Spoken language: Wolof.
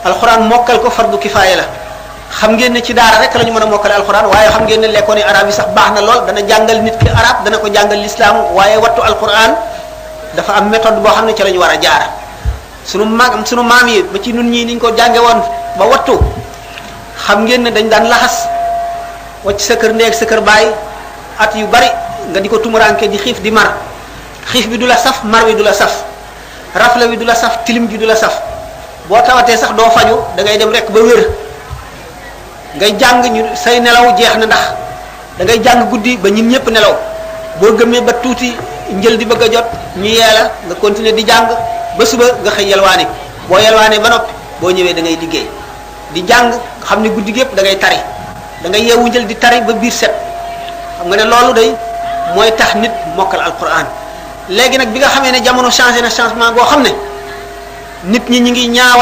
alquran mokkal ko fardu kifaya la xam ngeen ne ci daara rek lañu mëna mokkal alquran waye xam ngeen ne lekkoon arab yi sax baxna lool dana jangal nit ki arab dana ko jangal l'islam waye wattu alquran dafa am méthode bo xamne ci lañu wara jaar sunu maam yi ba ci nun ñi niñ ko jànge woon ba wattu xam ngeen ne dañ daan laxas wacc sa kër neeg sa kër baay at yu bari nga di ko tumuranke di xiif di mar xiif bi du la saf mar wi du la saf rafla wi du la saf tilim ji du la saf boo tawatee sax doo faju da ngay dem rek ba wér ngay jàng ñu say nelaw jeex na ndax da ngay jàng guddi ba ñun ñëpp nelaw boo gëmee ba tuuti njël di bëgg a jot ñu yeela nga continuer di jàng ba suba nga xëy yelwaane boo yelwaane ba noppi boo ñëwee da ngay liggéey di jàng xam ne guddi gépp da ngay tari da ngay yeewu njël di tari ba biir set xam nga ne loolu day mooy tax nit mokkal alquran léegi nag bi nga xamee ne jamono changé na changement boo xam ne nit ñi ñi ngi ñaawal